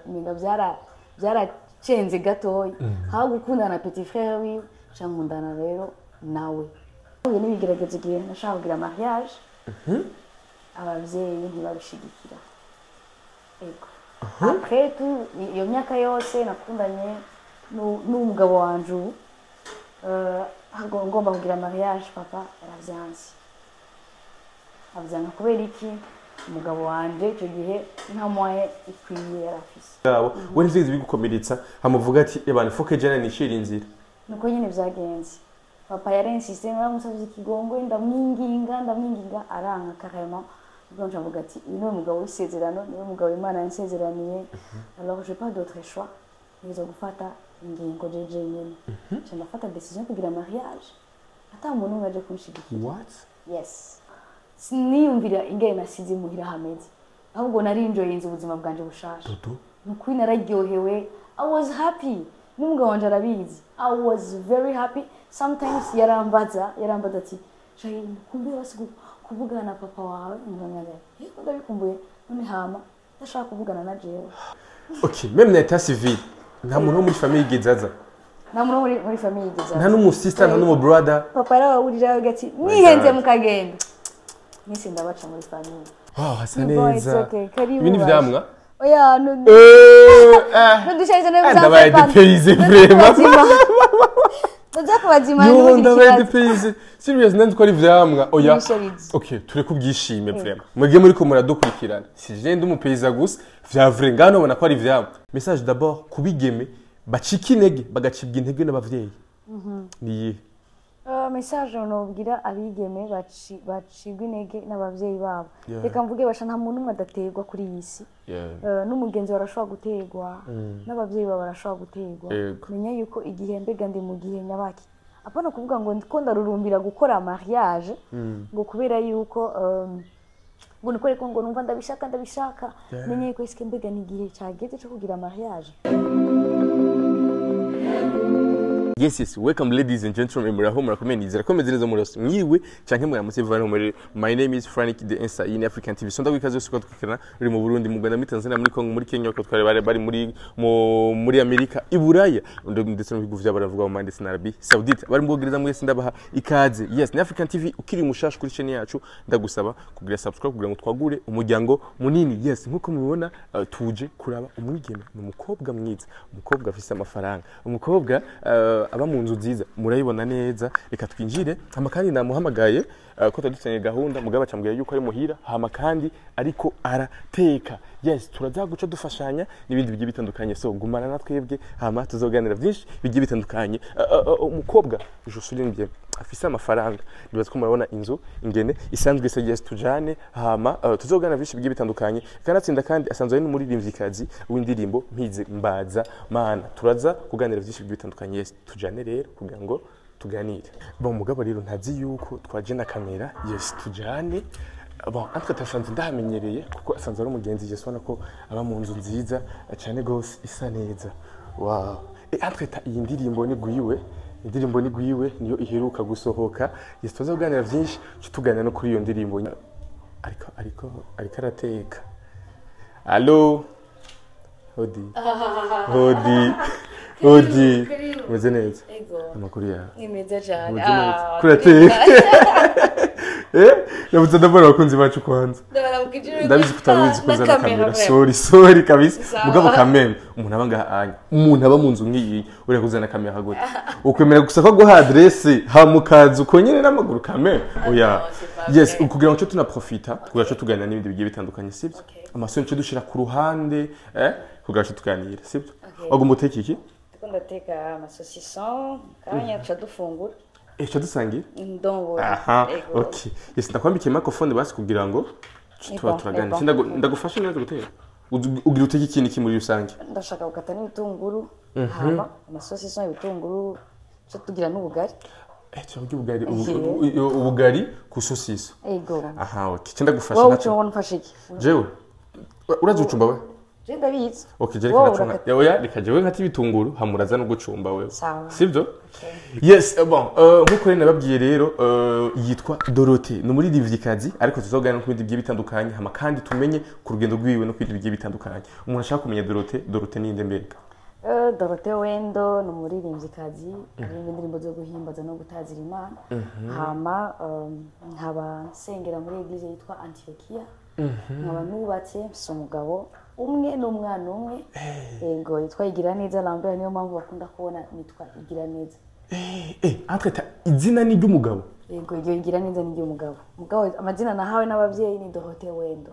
Menga byaracenze gatoya, aho gukundana na petit frère wiwe nca nkundana rero nawe. Huye n'ibigeragezo igihe nashaka kugira mariage, abavyeyi ntibabishigikira. Ego, après tout iyo myaka yose nakundanye n'umugabo wanje ubu, ngomba kugira mariage, papa yaravyanse. Avyanga kubera iki? Umugabo wanje icyo gihe nta moyen ikwiye yari afise. Yabo we ntivyizi bigukomeretsa, hamuvuga ati: "Ebana, faut que jana nishira inzira." Nuko nyine vyagenze. Papa yarinsiste, naramusavye ikigongwe, ndamwinginga, ndamwinginga, aranka carrément. Ubwo nca mvuga ati: "Uyu niwe mugabo w'isezerano, niwe mugabo Imana yansezeraniye, alors j'ai pas d'autre choix, ntegerezwa gufata ingingo jeje nyene." Nca ndafata décision yo kugira mariage ata muntu umwe aje kunshigikira. What? Yes, siniyumvira ingene nasize muhira hameze, ahubwo narinjoyinze ubuzima bwanje bushasha. Dodo. Nukuri nararyohewe, I was happy. N'umugabo wanje arabizi, I was very happy. Sometimes yarambaza ati: "Shayi, kumbuye basi kuvugana na papa wawe?" Nkamwambira: "Yego, ndabikumbuye." None hama ndashaka kuvugana na jewe. Okay, même na état civil nta muntu wo muri famille yigeze aza? Nta muntu wo muri famille yigeze Nta aza. n'umu sister, nta n'umu brother? Papa yarabahurira ati: "Nihenze mukagenda mwese, ndabaca muri famille." Wow, hasa Ni bon, it's neza. okay. Karibu. Ibi ni Baje. ivyamwa? Oya, nudushaje. Ndabaye dépaysé vraiment. Ndaza kubazima. Yo, ndabaye dépaysé, serious. Nandi ko ari ivyamwa, oya. Nibisharizo. Okay, tureke ubwishime vraiment. Mwebwe muriko muradukurikirana, si je ndi umupeyisa gusa vya vrai ngano ubona ko ari ivyamwa. Message d'abord kubigeme bacika intege, bagacibwa intege n'abavyeyi, ni iyihe? Message nobwira abigeme bacibwa intege n'abavyeyi babo, reka mvuge basha nta muntu umwe adaterwa kuri iyi si. N'umugenzi barashobora guterwa, n'abavyeyi bawe barashobora guterwa. Menya yuko igihe mbega ndi mu gihe nyabaki, apana kuvuga ngo ndiko ndarurumbira gukora mariage ngo kubera yuko ngo nikore ko ngo numva ndabishaka, ndabishaka. Menya yuko eske mbega ni igihe cyageze cyo kugira mariage. Yes, welcome ladies and gentlemen. Muraho, murakomeye, nizera ko meze neza murose. Mwiwe canke muramutse bivana muri. My name is Frank the Answer in African TV. Sonda wikaze yose kwatwikirana uri mu Burundi, mu Rwanda, muri Tanzania, muri Congo, muri Kenya, ko twari bari muri muri Amerika, i Buraya, ndetse no mu bihugu vy'abaravuga mu ndetse na Arabie Saoudite. Bari mu Bwongereza mwese ndabaha ikaze. Yes, ni African TV. Ukiri mushasha kuri chaîne yacu, ndagusaba kugira subscribe kugira ngo twagure umuryango munini. Yes, nkuko mubibona, tuje kuraba umwigeme, ni umukobwa mwiza, umukobwa afise amafaranga, umukobwa aba mu nzu nziza, murayibona neza. Reka twinjire. Hama kandi namuhamagaye, ko tadufitanye gahunda, mugabo acambwira yuko ari muhira, hama kandi ariko arateka. Yes, turaza guca dufashanya n'ibindi bigiye bitandukanye, so gumana na twebwe, hama tuzoganira byinshi bigiye bitandukanye. Umukobwa, je souligne bien, afise amafaranga. Nibaza ko murabona inzu ingene isanzwe isa. Yes, tujane, hama tuzoganira byinshi bigiye bitandukanye. Kanatsinda kandi asanzwe ari n'umuririmvyikazi w'indirimbo Mpize Mbaza Mana. Turaza kuganira byinshi bigiye bitandukanye. Yes, tujane rero kugira ngo tuganire. Bon, mugabo rero ntazi yuko twaje na kamera. Yes, tujane. Bon, entre tasanze ndahamenyereye kuko asanzwe ari umugenzi. Yes, ubona ko aba mu nzu nziza cyane gose, isa neza. Wow. Et entre ta iyi ndirimbo ni gwiwe, indirimbo ni gwiwe, niyo iheruka gusohoka. Yes, tuza kuganira byinshi, tuganira no kuri iyo ndirimbo. Ariko arateka. Allo, hodi hodi hodi, umeze neza? Ego. Amakuru yawe? Ni meza cyane. Umeze neza? Kurateka, yabuze. Ndabona abakunzi bacu kwanza. Ndabizi ko utabizi kuzana kamera, sorry, sorry kabisa. Sawa. Mugabo kameme, umuntu aba ngaha anya, umuntu aba mu nzu nk'iyi, uriya kuzana kamera gute? Ukwemera gusa ko guha adresse hamukaza uko nyene n'amaguru kameme? Oya. Non, c'est pas Yes, vrai. kugira ngo cyo tunaprofita, kugira ngo tuganira n'ibindi bigiye bitandukanye, sibyo? Okay. Amaso nico dushira ku ruhande, kugira ngo tuganire, sibyo? Okay. Wagomba uteke iki? Ndiko ndateka amasosison, kanya tuca dufungura. Cyo dusangira. Ndongora. Aha. Ego. Okay, yes, ndakwambikiye microphone basi kugira ngo Ni tuba bon, turaganira. ni bon. Ndagufasha neza gutera. Ugira uteke iki n'iki muri rusange? Ndashaka gukata n'ibitunguru, hama amasosison, ibitunguru, tuca tugira n'ubugari. Turarya ubugari, ubugari ku sosiso. Ego. Aha, okay. Cyo ndagufasha Wowe ntacyo. uca ubona umfasha iki? Jewe urazi ucumba we? Je ndabizi. Okay, je reka Wowe nacunga. Oya, reka jewe nkata ibitunguru, hamuraza no gucumba wewe. Sawa. Sibyo? Yes, bon, nkuko rero nababwiye rero, yitwa Dorothée, ni umuririmvyikazi, ariko tuzoganira no ku bindi bigiye bitandukanye, hama kandi tumenye ku rugendo rwiwe no ku bindi bigiye bitandukanye. Umuntu ashaka kumenya Dorothée, Dorothée ni nde mbega? Dorothée Wendo ni umuririmvyikazi, aririmba indirimbo zo guhimbaza no gutazira Imana. Hama nkaba nsengera muri église yitwa Antiokia, nkaba nubatse, mfise umugabo umwe n'umwana umwe. Yego, yitwa Igiraneza Lambert, niyo mpamvu bakunda kubona nitwa Igiraneza. Entre temps, izina ni ry'umugabo? Yego, iryo Igiraneza ni iry'umugabo. Mugabo amazina nahawe n'abavyeyi ni Dorothée Wendo.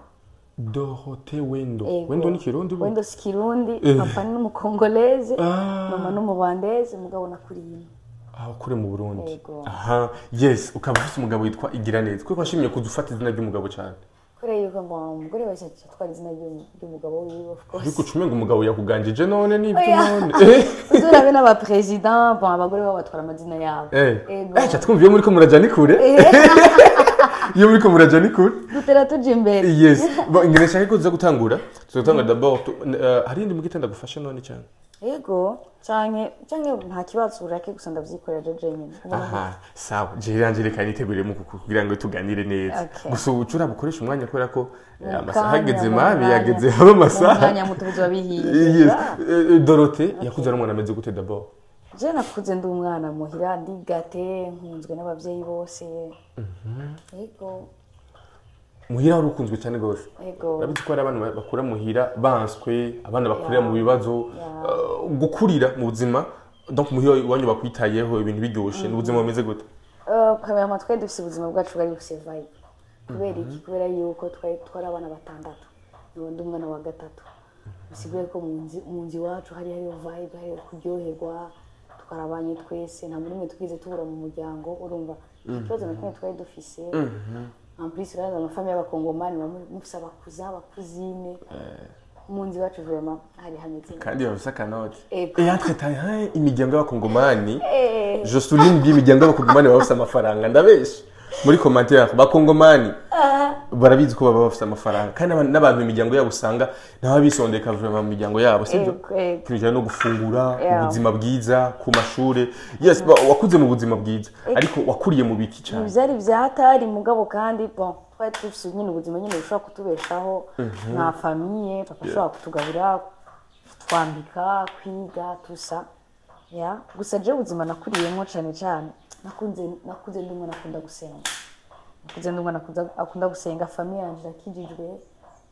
Dorothée Wendo. Yego. Wendo ni Kirundi bu? Wendo si Kirundi, papa ni umukongoleze, mama ni umurwandeze, mugabo nakuriye ino. Ah, kure mu Burundi. Yego. Aha, yes, ukaba ufise umugabo witwa Igiraneza. Kuko washimye kuzufata izina ry'umugabo cyane? Kubera yuko ngo umugore wese atwara izina ry'umugabo wiwe, of course. Ariko ucumenga umugabo yakuganjije none nibyo? Oya. None Uzurabe n'abaperezida, bon, abagore babo batwara amazina yabo. Ego. Cha twumva iyo muriko muraja ni kure. Iyo muriko muraja ni kure. Dutera tuja imbere. Yes. Bon, ingene nshaka ko tuza gutangura. Tuza gutangura d'abord hari indi mugitanda gufasha none cyane? Yego, canke nta kibazo, urake gusa ndavyikorera jeje nyene. Aha, sawa. Je ranje reka nitegurire mu kugira ngo tuganire neza. Okay. Gusa ubu ucura bukoresha umwanya kubera ko amasaha Kanya, ageze mu mabi, mwanya. yageze haba amasaha. Mu mwanya muto bizoba bihiye. Yes. Dorothée yakuze ari umwana ameze gute d'abord? Je nakuze ndi umwana muhira, ndigate, nkunzwe n'abavyeyi bose. Yego. Muhira wari ukunzwe cyane gose? Yego. Urabizi ko hari abantu bakura muhira banswe, abana bakurira mu bibazo, gukurira mu buzima, donc muhira iwanyu bakwitayeho, ibintu biryoshe, n'ubuzima bumeze gute? Premièrement, twari dufise ubuzima bwacu bwari bufise vibe. Kubera iki? Kubera yuko twari abana batandatu, niba ndi umwana wa gatatu, bisigaye ko mu nzu iwacu hari hariyo vibe, hariyo kuryoherwa, twarabanye twese, nta muntu umwe twigeze tubura mu muryango. Urumva, nta kibazo na kimwe twari dufise. En plus, uraza ama familles y'abakongomani baba mufise aba cousins, aba cousines. Mu nzu iwacu vraiment hari hameze neza. Kandi bafise akanoti. Ego. Et entre temps, hein, imiryango y'abakongomani, je souligne bien, imiryango y'abakongomani baba bafise amafaranga. Ndabesha? Muri commentaire, bakongomani barabizi ko baba bafise amafaranga, kandi n'abantu imiryango yabo usanga nabo bisondeka vraiment mu miryango yabo, sibyo? Ego, ego. Ikintu kijyanye no gufungura, ubuzima bwiza ku mashure. Yes, wakuze mu buzima bwiza, ariko wakuriye mu biki cyane? Byari byatari, mugabo kandi bon, twari dufise nyine ubuzima nyine bushobora kutubeshaho nka famille, papa ashobora kutugabura, kutwambika, kwiga tusa ya. Gusa je ubuzima nakuriyemo cane cane, nakuze ndi umwana akunda gusenga, nakuze ndi umwana akunda gusenga. Famille yanje irakijijwe,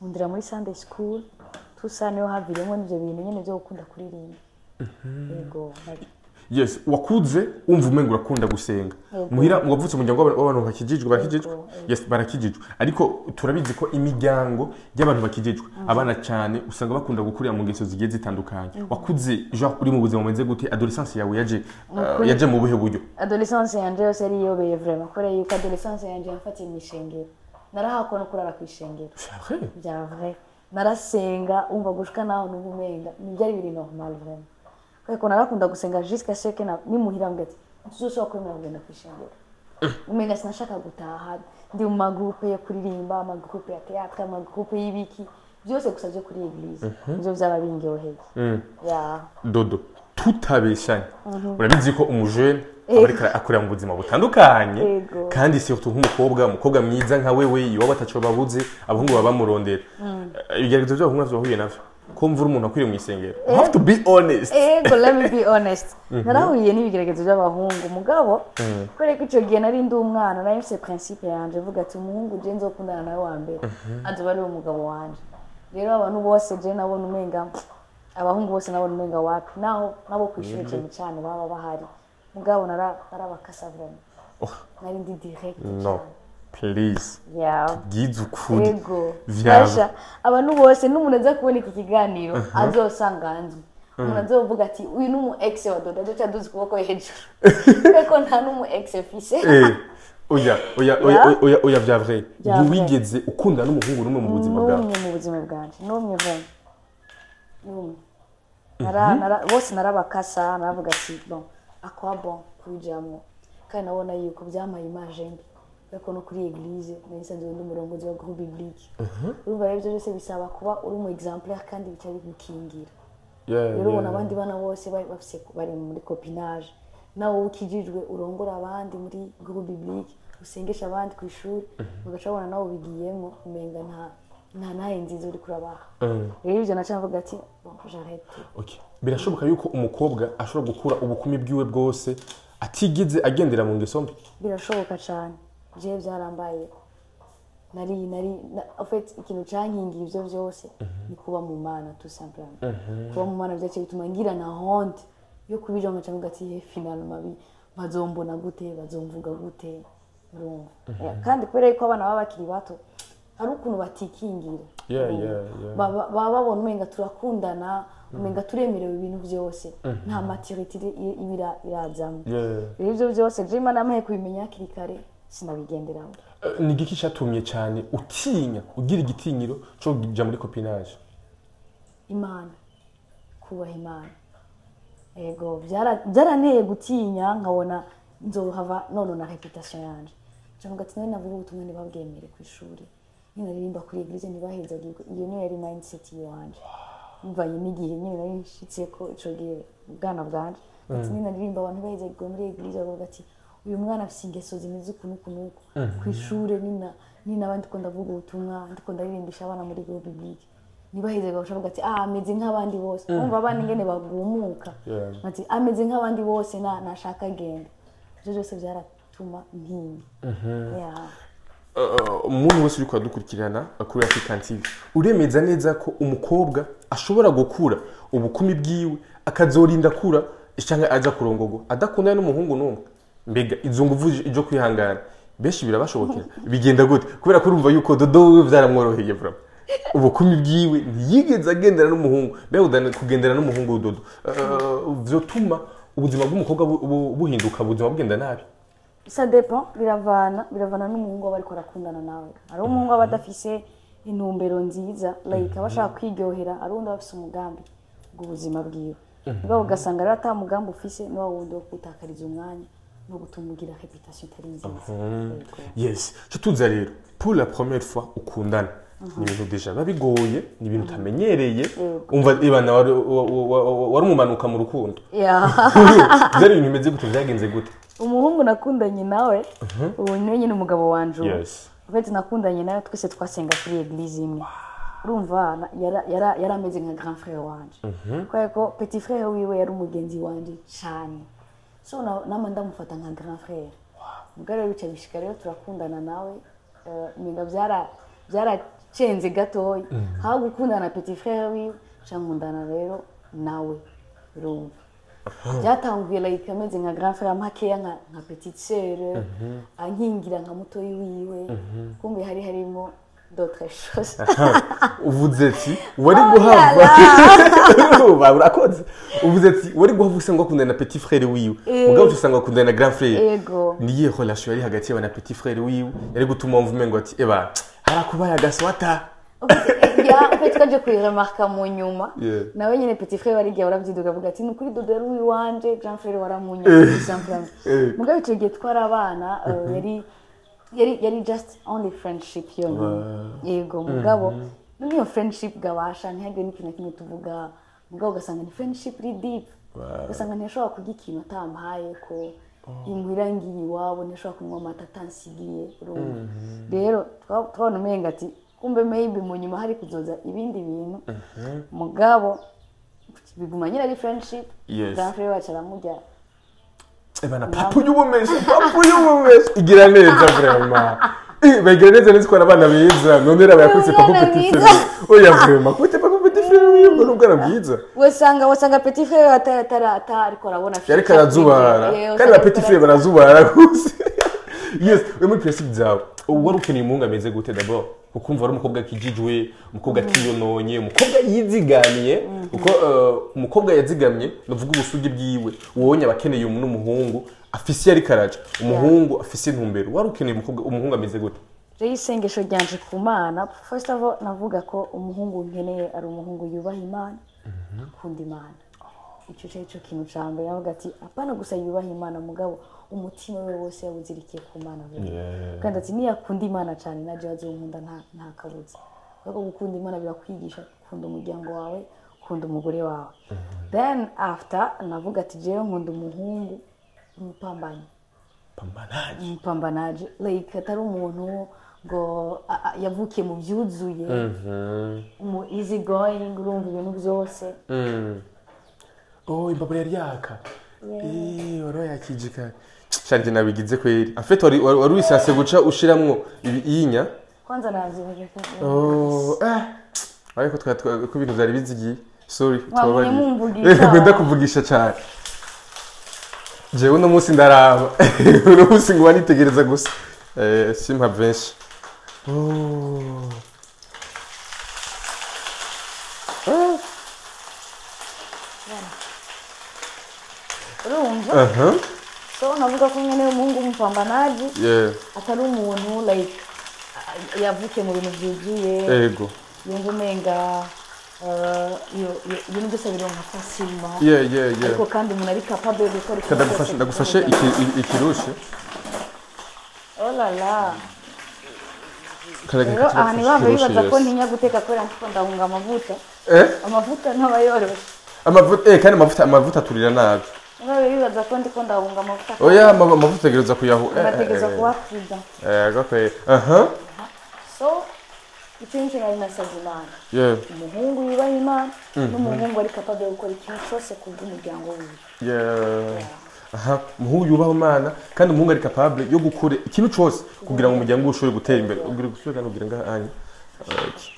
nkundira muri Sunday school tusa, niyo haviremo n'ivyo bintu nyine byo gukunda kuririmba. Yego. Yes, wakuze umva umenga urakunda gusenga. Yego. Muhira wavutse mu muryango w'abantu bakijijwe, barakijijwe? Yego. Yes, barakijijwe, ariko turabizi ko imiryango y'abantu bakijijwe, abana cyane usanga bakunda gukurira mu ngeso zigiye zitandukanye. Wakuze genre uri mu buzima bumeze gute? Adolescence yawe yaje Nukuri. yaje mu buhe buryo? Adolescence yanje yose yari iyobeye vraiment, kubera yuko adolescence yanje yamfatiye mu ishengero, narahakwa no kurara ku ishengero. C'est vrai? Bya vrai, narasenga, umva, gushika naho numva umenga ntibyari biri normal vraiment, kubera ko narakunda gusenga jusqu'à ce que nimuhira mbwira ati ntuzosubira kwemera kugenda ku ishengero. Umenga sinashaka gutaha, ndi mu ma groupes yo kuririmba, ama groupes ya théâtre, ama groupes y'ibiki byose, gusa byo kuri église nivyo byaba bindyoheye ya. Dodo, tutabeshanye, urabizi ko umujene aba ariko akurira mu buzima butandukanye. Yego. Kandi surtout nk'umukobwa, umukobwa mwiza nka wewe, iwabo ataco babuze, abahungu baba bamurondera. Ibigeragezo by'abahungu navyo wahuye navyo, ko mvura umuntu akwiriye mu isengero? You have to be honest. Ego, let me be honest, narahuye n'ibigeragezo by'abahungu, mugabo kubera ko icyo gihe nari ndi umwana, nari mfise principe yanje mvuga ati umuhungu je nzokundana nawe wa mbere azoba ari we mugabo wanje. Rero abantu bose je nabona umenga, abahungu bose nabona umenga wapi, naho nabo kw'ishure cyane cyane baba bahari, mugabo narabakasa vraiment. Oh. Nari ndi direct No, please. Yeah. Bwiza ukuri. Ego. Vyaba. Basha, abantu bose n'umuntu aza kubona iki kiganiro azosanga nzwi, umuntu azovuga ati uyu ni umu ex wa Dodo, azoca aduza ukuboko hejuru, kuko nta n'umu ex mfise. Oya, oya, oya. Yeah. Oya, oya, vya vrai? Vya vrai. Ntiwigeze ukunda n'umuhungu n'umwe mu buzima bwawe? N'umwe mu buzima bwanje, n'umwe vraiment, n'umwe. Bose narabakasa, naravuga ati bon, à quoi bon kubijamwo? Kandi nabona yuko byampaye image mbi. Ariko no kuri église nari nsanzwe ndi umurongozi wa groupe biblique. Urumva rero, ibyo byose bisaba kuba uri umu exemplaire, kandi bica bigukingira. Rero ubona abandi bana bose bari bafise, bari muri copinage, nawe ukijijwe, urongora abandi muri groupe biblique, usengesha abandi ku ishuri, ugaca babona nawe ubigiyemo, umenga nta nahe nziza uri kurabaha. Rero ibyo naca mvuga ati: "Bon, j'arrête tout." Okay. Birashoboka yuko umukobwa ashobora gukura ubukumi bwiwe bwose atigize agendera mu ngeso mbi? Birashoboka cyane. Jewe byarambayeko. En fait, ikintu cankingiye ivyo vyose ni kuba mu Mana, tout simplement. Kuba mu Mana vyaciye bituma ngira na honte yo kubijamwo, nkaca mvuga ati: "He, finalement bazombona gute? Bazomvuga gute?" Urumva? Yeah, kandi kubera yuko abana baba bakiri bato, hari ukuntu batikingira. Urumva? Baba babona umenga turakundana, umenga turemerewe ibintu byose, nta maturité iba irazamwo. Rero ibyo byose je Imana yampaye kubimenya hakiri kare, sinabigenderaho. Ni igiki cyatumye cyane utinya, ugira igitinyiro cyo kuja muri copinage? Imana, kubaha Imana. Yego, byaranteye gutinya, nkabona nzohava none na réputation yanje. Ncavuga ati: "None navuga ubutumwa ntibabwemere ku ishuri, ninaririmba kuri église ntibahezagirwe." Iyo niyo yari mindset yiwanje, mvanye n'igihe nyine nari nshitse ko ico gihe ubwana bwanje. Ati: "Ninaririmba abantu bahezagirwe muri église, bavuga ati: 'Uyu mwana afise ingeso zimeze uku n'uku n'uku.' Ku ishure nina ndiko ndavuga ubutumwa, ndiko ndaririmbisha abana muri groupe biblique, ntibahezagirwe, bavuga ati: 'Ah, ameze nk'abandi bose.'" Umva abana ingene bagumuka. Ati: "Ameze nk'abandi bose, na nashaka agenda." Ibyo byose byaratuma ntinya. Yeah. Umuntu wese uri kudukurikirana kuri African TV, uremeza neza ko umukobwa ashobora gukura ubukumi bwiwe, akazorinda akura cyangwa aja kurongogwa, adakundana n'umuhungu n'umwe? Mbega izo nguvu zo kwihangana, benshi birabashobokera? Bigenda gute? Kubera ko urumva yuko Dodo wewe byaramworoheye vraiment, ubukumi bwiwe ntiyigeze agendana n'umuhungu. Mbega kugendana n'umuhungu, Dodo, vyotuma ubuzima bw'umukobwa buhinduka, ubuzima bugenda nabi? Ça dépend, biravana n'umuhungu aba ariko arakundana nawe. Hari umuhungu aba adafise intumbero nziza, like aba ashaka kwiryohera. Hari uwundi aba afise umugambi bw'ubuzima bwiwe. Mugabo ugasanga rero ata mugambi ufise, ni wa wundi wo gutakariza umwanya no gutuma ugira réputation itari nziza. Yego. Yes, cyo tuza rero, pour la première fois ukundana, ni ibintu déjà biba bigoye, ni ibintu utamenyereye. Umva ibana wari umumanuka mu rukundo. Byari ibintu bimeze gute? Byagenze gute? Umuhungu nakundanye nawe ubu niwe nyine umugabo wanje ubu. En fait, nakundanye nawe, twese twasenga kuri église imwe. Urumva, yari ameze nka grand frère wanje, kubera ko petit frère wiwe yari umugenzi wanje cyane. So nama ndamufata nka grand frère. Ubwo rero bica bishika rero turakundana nawe, umenga byaracenze gatoya. Aho gukundana na petit frère wiwe, nca nkundana rero nawe. Urumva, byatanguye like ameze nka grand frère, makeya nka petite sœur, ankingira nka mutoyi wiwe. Kumbe hari harimo d'autres choses. Uvuze ati wari guhava, urakoze, uvuze ati wari guhava usanga wakundana na petit frère wiwe, mugabo usanga wakundana na grand frère. Ego. Niyihe relation yari hagati yawe na petit frère wiwe yari gutuma wumva umengo ati: "Eba, harakubaye agaswata"? Ya, en fait, twaje kuyiremarka mu nyuma. Nawe nyine petit frère wari igihe urabyiduka, avuga ati: "Ni ukuri, Dodo yari uwiwanje, grand frère waramunya simplement." Mugabo icyo gihe twari abana, yari just only friendship yonyine. Yego, mugabo n'iyo friendship gabasha ntihagire n'ikintu na kimwe tuvuga, mugabo ugasanga ni friendship iri deep. Ugasanga ntiyashobora kurya ikintu atampaye, ko imuhira ngiye iwabo ntiyashobora kunywa amata atansigiye. Urumva rero, twabona umenga ati kumbe maybe mu nyuma hari kuzoza ibindi bintu, mugabo biguma nyine ari friendship. Grand frère wacu aramurya. Ebana, papu y'ubumesha, papu y'ubumesha igira neza vraiment. Bagira neza neza ko abana beza. None raba yakubise papu Umwana petit mwiza. frère. Oya, vraiment, kubita papu petit frère wiwe n'ubwana bwiza. Wasanga petit frère atara ariko arabona. Yariko arazubara. Yeah, kandi ba usanga petit ariko frère barazubara gose. Yes, we muri principe zawe wari ukeneye umuhungu ameze gute d'abord? Ukumva ari umukobwa akijijwe, umukobwa atiyononye, umukobwa yizigamiye, kuko umukobwa yazigamye, nuvuga ubusugi bwiwe, ubonye abakeneye n'umuhungu afise iyo ariko araja, umuhungu afise intumbero. Wari ukeneye umukobwa, umuhungu ameze gute? Rero isengesho ryanje ku Mana, first of all, navuga ko umuhungu nkeneye ari umuhungu yubaha Imana, akunda Imana. Ico cari co kintu ca mbere. Navuga ati apana gusa yubaha Imana, mugabo umutima we wose yawuzirikiye ku Mana vuba. Kandi ati niyakunda Imana cyane, naje azonkunda, nta kabuza, kuko gukunda Imana birakwigisha gukunda umuryango wawe, gukunda umugore wawe. Then after navuga ati jewe nkunda umuhungu umupambanyi. Pambanaje. Umupambanaje, like atari umuntu ngo yavukiye mu byuzuye, umu easy going, urumva, ibintu byose. Oh, imbabura yari yaka. Eh, wari wayakije kare. Shanje nabigize kweri. En fait wari wisase guca ushiramwo iyinya. Kwanza navyibagiwe. Oh, eh. Ariko twa ko ibintu byari bizigiye. Sorry, Wagumye mumvugisha. Ngenda kuvugisha cyane. Jewe uno munsi ndaraba. Uno munsi nguba nitegereza gusa. Eh, simpa benshi. Oh. Ah. Urumva? Aha. So navuga ko nyene umuhungu w'umupambanaji, atari umuntu like yavukiye mu bintu byuzuye, yumva umenga ibintu byose bironka facilement, ariko kandi umuntu ari capable yo gukora ikintu Ndagufashe, cyose. Ndagufashe ikirushe. Oh la la. Kare. Rero aha ntibambe bibaza ko ntinya guteka kubera ndiko ndahunga amavuta. Eh? Amavuta ntaba yoroshe. Amavuta, kandi amavuta aturira nabi. Ntibabe bibaza ko ndiko ndahunga amavuta. Oya, amavuta utegereza kuyahu. Ngategereza kuba prudent. Eh, gakwe. Aha. So icyo nicyo nari nasabye Imana, umuhungu yubaha Imana n'umuhungu ari capable yo gukora ikintu cyose kubw'umuryango wiwe. Yeah. Aha, umuhungu yubaha Imana kandi umuhungu ari capable yo gukora ikintu cyose kugira ngo umuryango we ushobore gutera imbere. Ubwira gusubira kandi ubwira ngaha anya. Okay.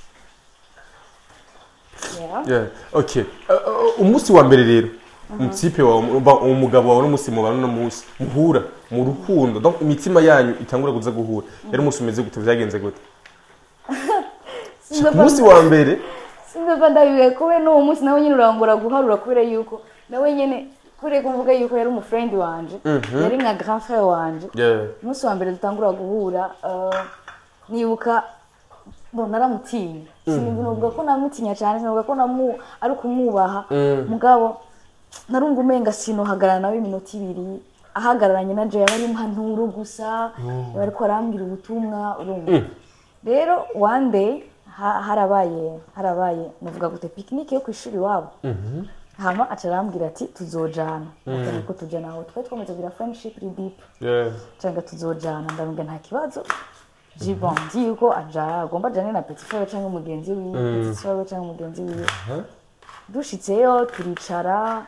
Yeah. Yeah. Okay. Umunsi wa mbere rero, umutipe wawe, umugabo wawe, n'umunsi mubana no munsi muhura mu rukundo, donc imitima yanyu itangura kuza guhura, yari umunsi umeze gute? Vyagenze gute ku munsi wa mbere? Sinumva ndabiwe kubera n'uwo munsi nawe nyine urangora guharura, kubera yuko nawe nyine kubera kuvuga yuko yari umufriend wanje, yari nka grand frère wanje. Umunsi wa mbere dutangura guhura, nibuka bon naramutinya. Sinibuka ko namutinya cyane, sinibuka ko namu ari kumwubaha, mugabo narumva umenga sinohagarara nawe iminota 2 ahagararanye na Jay. Yaba ari impanuro gusa, yaba ariko arambwira ubutumwa. Urumva rero, one day harabaye nuvuga gute, pique-nique yo kwishuri iwabo. Hama aca arambwira ati tuzojana. Atari ko tujana aho twari twamaze kugira friendship iri deep. Cyangwa tuzojana, ndamubwira nta kibazo. Ji bon, nzi yuko aja agomba ajane na petit frère cyangwa umugenzi wiwe, petit frère cyangwa umugenzi wiwe. Dushitseyo turicara.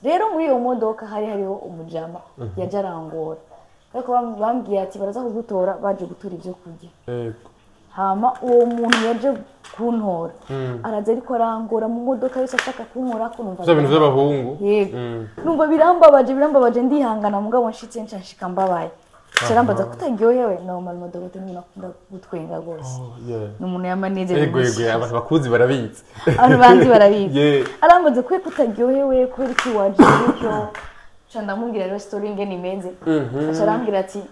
Rero muri iyo modoka hari hariho umujama yaje arangora, ariko bambwiye ati baraza kugutora, baje gutora ibyo kurya. Hama uwo muntu yaje kuntora araza ariko arangora mu modoka yose, ashaka kunkora ko numva Vya bintu vy'abahungu. Yego. Numva birambabaje, birambabaje, ndihangana, mugabo nshitse nca nshika mbabaye. Carambaza kutaryohewe. Normal modoka ni umuntu akunda gutwenga rwose. Oh, yeah. Ni umuntu yamanezero. Ego, abantu bakuzi barabizi. Abantu banzi barabizi. Arambaza kuye kutaryohewe, kubera iki waje gutyo. Ca ndamubwira rero story ingene imeze. Aca arambwira ati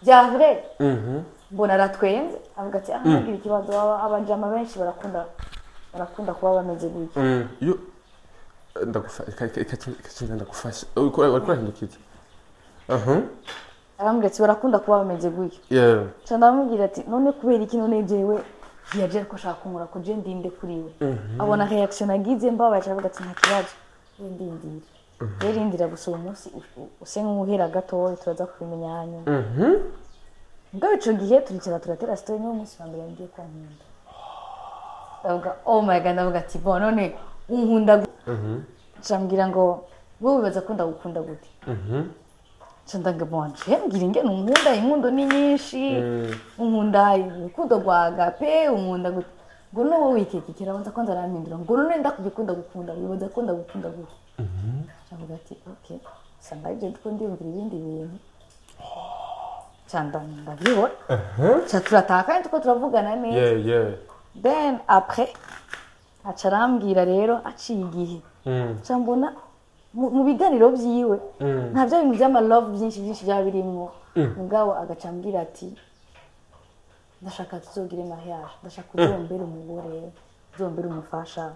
bya vrai. Mbona aratwenze, avuga ati ah, ntugire ikibazo, abajama benshi barakunda kuba bameze gutyo. Iyo ndagufasha, ndagufasha. Uriko urahindukiza. Aha. Arambwira ati barakunda kuba bameze gutyo. Ca ndamubwira ati none kubera iki? None jewe yaje ariko ashaka kunkora ko je ndinde kuri we? Abona reaction nagize mbabaye, aca avuga ati nta kibazo, we ndindira rero, indira gusa uwo munsi use nk'uhera gatoya, turaza kubimenya hanyuma. Mugabo ico gihe turicara turatera story. Niwo munsi wa mbere ngiye ko nkunda, ndavuga oh my God, ndavuga ati bon, none unkunda ca mbwira ngo wowe wibaza ko ndagukunda gute? Ca ndaga bon, je mbwira ingene unkunda, inkundo ni nyinshi, unkunda urukundo rwa agape, unkunda gute? Ngo no wowe wikekekera, abanza kwanza arampindura ngo none ndakugikunda gukunda, wibaza ko ndagukunda gute? Ndavuga ati okay, usanga ibyo ndiko ndiyumvira ibindi bintu. Ca ndabyibona, ca turataha kandi tuko turavugana neza. Then après aca arambwira rero, aciye igihe, ca mbona mu biganiro vyiwe nta bya bintu vy'ama love byinshi byinshi byaba birimwo, mugabo agaca ambwira ati ndashaka tuzogire mariage, ndashaka uzombere umugore, uzombere umufasha.